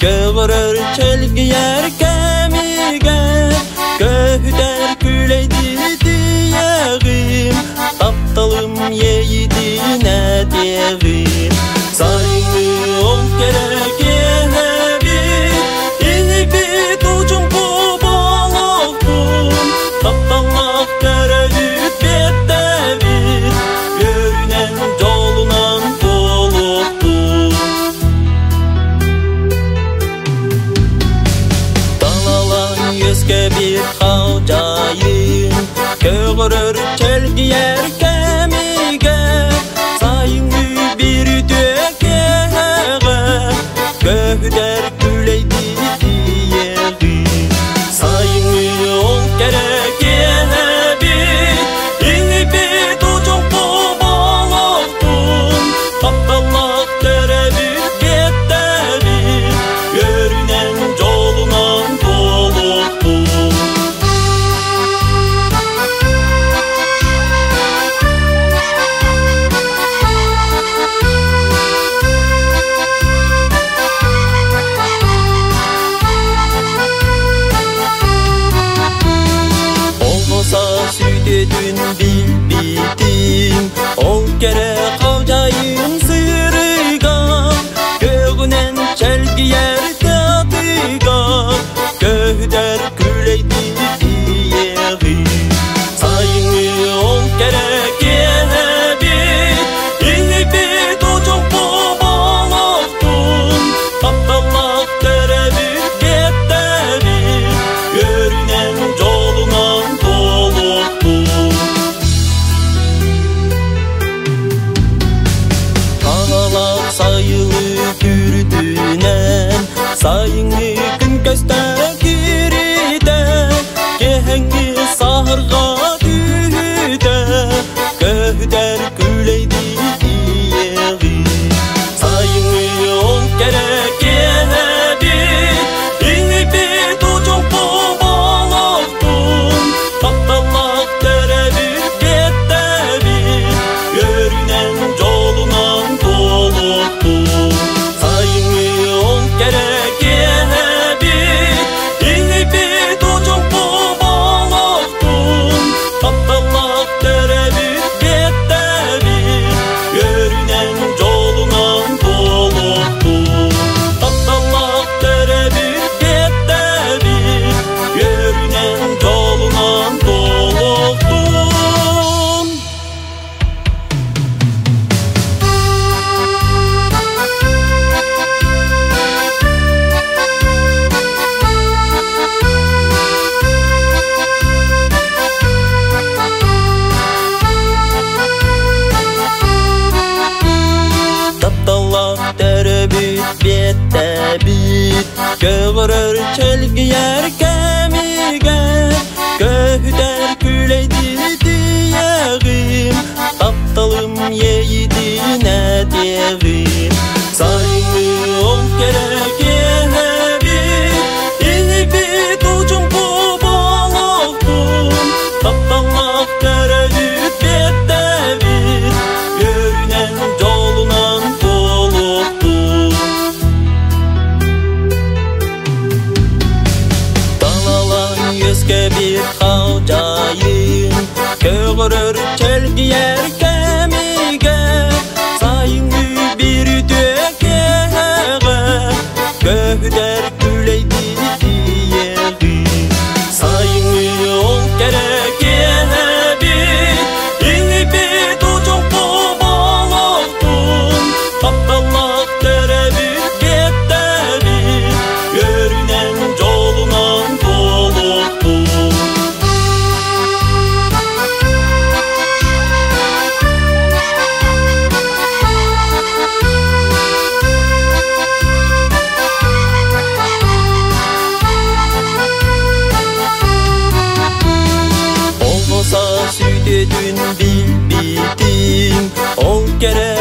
Көҕөрөр чэлгийэр кэмигэр Көһүтэр күлэйдиэҕим Тапталым иэйиитин этиэҕим Сайыҥҥы ол кэрэ киэһэбит Иһиппит учуҥку буолуохтун Тапталлаах төрөөбүт биэрдэбит Үөрүүнэн дьолунан туолуохтун. Талалан үөскэбит халдьаайын Көҕөрөр чэлгийэр кэмигэр Сайыҥҥы биир үтүө киэһэҕэ Көһүтэр күлэйдиэҕи Сайыҥҥы ол кэрэ киэһэбит Иһиппит учуҥку буолуохтун Тапталлаах төрөөбүт биэттэбит Үөрүүнэн дьолунан туолуохтун. Олбоса сүтүтүн билбитим, Ол кэрэ халдьайым сырыга, Көҕүнэн чэлгийэр тыатыга, Көһүтэр күлэйдиэҕи. Сайыҥҥы ол кэрэ киэһэбит, Иһиппит учуҥку буолуохтун, Тапталлаах төрөөбүт биэттэбит, Үөрүүнэн дьолунан туолуохтун. Хаҥалах сайылы күрдүнэн, Сайыҥҥы күн көстө киритэ, Киэһэҥҥи саһарҕа түһүтэ, Көһүтэр күлэйдиэҕи. Сайыҥҥы ол кэрэ киэһэбит, Иһиппит учуҥку буолуохтун, Тапталлаах төрөөбүт биэттэбит, Үөрүүнэн дьолунан туолуохтун. Сайыҥҥы ол кэрэ киэһэбит, Иһиппит учуҥку буолуохтун, Тапталлаах төрөөбүт биэттэбит, Үөрүүнэн дьолунан туолуохтун. Тапталлаах төрөөбүт биэттэбит, Үөрүүнэн дьолунан туолуохтун. Тапталлаах төрөбүт биэттэбит, Көҕөрөр чэлгийэр кэмигэр, Көһүтэр күлэйдиэҕим, Тапталым иэйиитин этиэҕим. Сайыҥҥы ол кэрэ киэһэбит, Иһиппит учуҥку буолуохтун, Тапталлаах төрөөбүт биэттэбит, Үөрүүнэн дьолунан туолуохтун. Талалан үөскэбит халдьаайын, Көҕөрөр чэлгийэр кэмигэр, Сайыҥҥы биир үтүө киэһэҕэ, Көһүтэр күлэйдиэҕи. Сайыҥҥы ол кэрэ киэһэбит, Иһиппит учуҥку буолуохтун, Тапталлаах төрөөбүт биэттэбит, Үөрүүнэн дьолунан туолуохтун. Олбоса сүтүтүн билбитим, Ол кэрэ